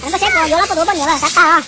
Koj saib puas yuav lab poj tus poj niam lawm, xav tag os.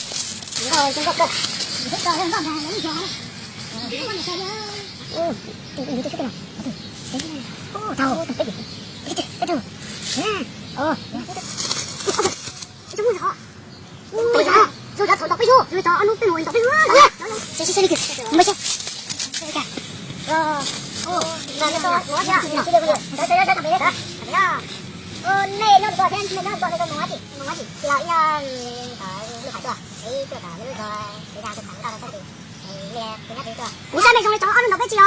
Kuv saib mej zoo li cov ob hnub ntaus peb tsi os.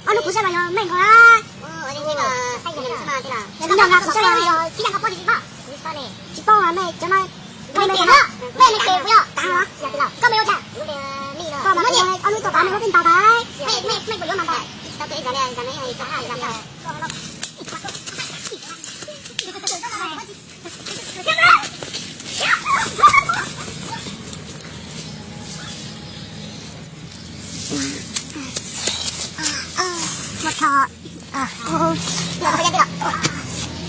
Ob hnub kuv saib mas yog mej nkaus na. Yog nyob nqa kuv saib mas tsis paub mej cov no. Mej, mej, mej, mej, koj mas ob hnub tuaj pab mej muab peb ntaus tas. Mej, mej, mej puas yuav mas ntaus. Muab tho,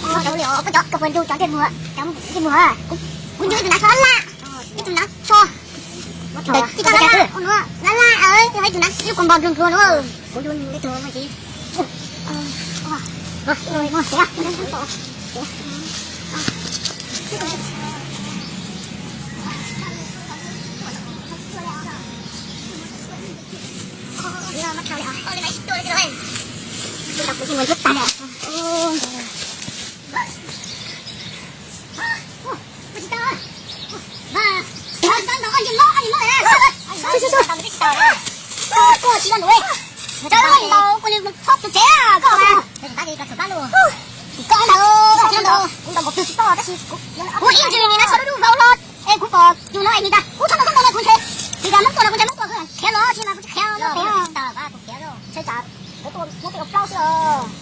muab tho li os. Koj puas nrug cov ntsej muag, cov ntsej muag? Kuv nrug ib tug nav so laj, ib tug nav so, laj laj, ib tug nav ib tug nav ib kuv npog nrug nrug na. Kuv nrug ib tug mas tsis Kuv ib ntsis nim no tshuav lub vauv hlo es kuv pom tus no es nim tas kuv txhob ntaus txhob ntaus no kuv ntshe, nim tas Hmoob tuaj no kuv ntshe Hmoob tuaj khiav los tsis mas kuv tsis khiav no pem. Tsis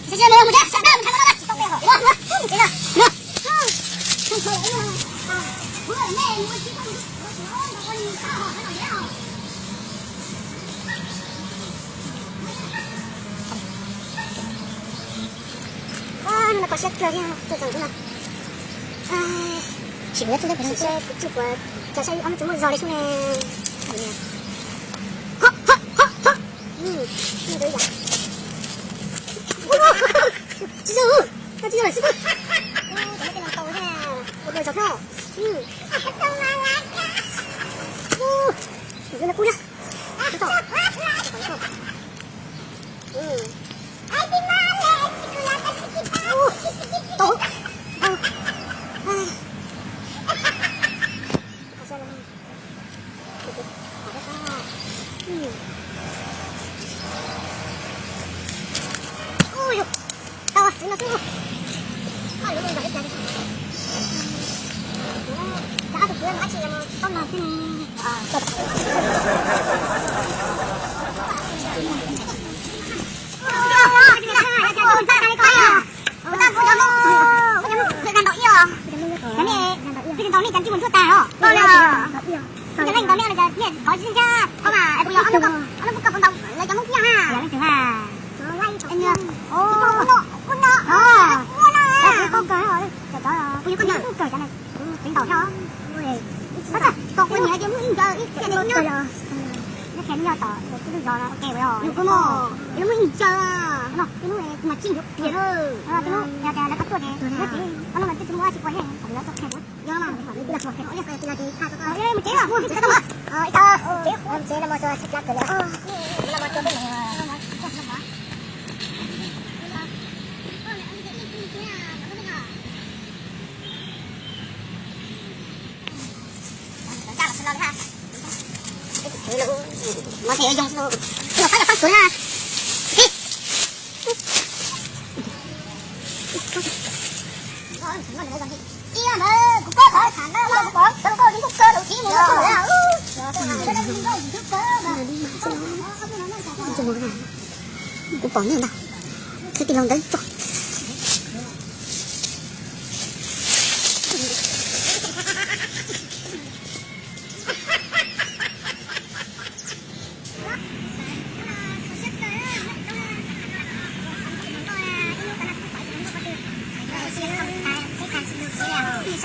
tsis me mus tsev, sawv daws mus thaij no tsis tau pe hawm. Koj siab kawg thiab, tus txawm no. Sim kuv txuj teb kuv txuj kuv cov saib ob hnub tsis muaj zog li xwb ne. Tsis zoo, tsis zoo lawm xwb. Ua dua zog thiab. Tus no kub na. Kuv tau kuv cov Hmoob, kuv cov Hmoob kuv ntaus ib os. Kuv ntaus nej cov ntsej muag ntsuab tag os. Koj na, kuv cov nej ntaus nej cov nej kov tsis thiab. Koj mas es kuv yog ob hnub, ob hnub koj puas ntaus lawv cov Hmoob thiab ha? Kuv no, kuv no, kuv no, kuv yog koj ntaus thiab. Ib txhia tus kuv nyiam ces muaj ib ncaws ib txhia tus nyob. Nyob qhia nyob tom kuv lub zos no, kuv muaj ib ncaws no, ib lub mas tsis ncuav tiag. Ib lub yog tias lawv qab tuaj ces muab tsev, ob lub mas twb tsis muaj dab tsi ua thiab, lawv tuaj qhia kuv. Mus tsev los, mus tsev los, mus tsev los, mus tsev los, mus tsev los, mus tsev los. Mos tseem yuav yoo xwb, tsis los pab cov pab tsuav na. Ib ntawd kuv pab qhov tham na, kuv pom kuv pom kuv pom kuv pom kuv pom kuv pom kuv pom. Kuv pom nej ntag, tib tij laug ntawd tso.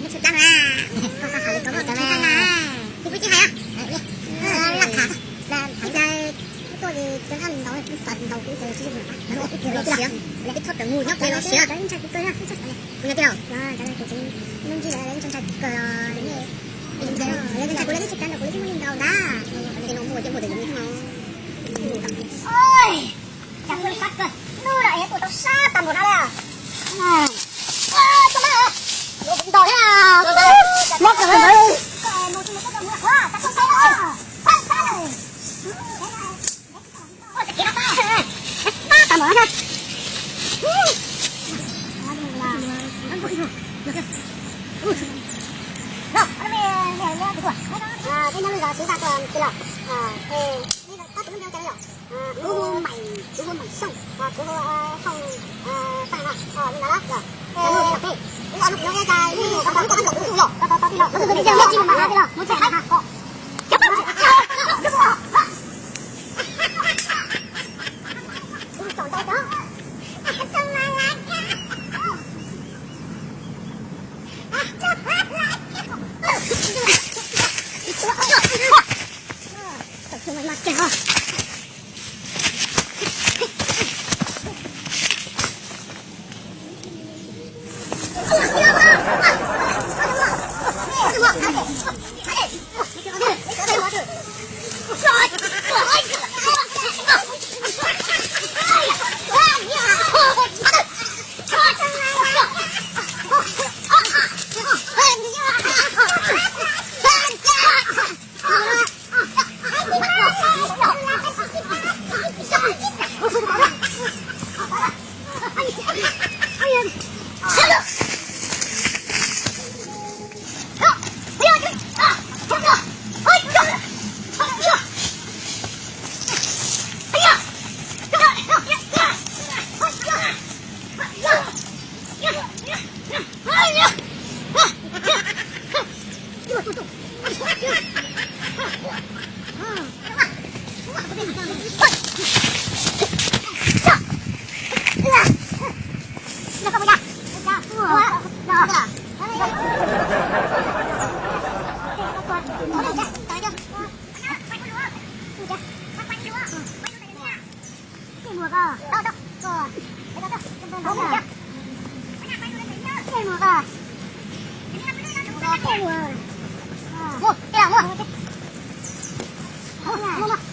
Tus cab na, koj xav tham li ko koj cov na, kuv twb tsis hais, laj tham, tuaj li cov nab ntaus, ntaus kuv ces tsis siav, kuv txhob tawm mus nyob pem no siav, kuv ntshai kuv kawg, kuv ntshai kuv txiv, ntshai kuv, lawv ntshai kuv, lawv twb tsis cab ntaus kuv, lawv twb muab li ntaus ntag, no muaj tiaj muaj tes no. Cas kuv sab kawg, hnub no es kuv tau sab tag npaum no li. Ua, tus no, yuav kuv ntaus thiab. Mob kawg li. Sab tag npaum no. Peb nyob lub zos tsis tag tuaj, kuv hu Maim, kuv hu Maim Xyooj, kuv hu Xyooj Xaj no, li ntawd los,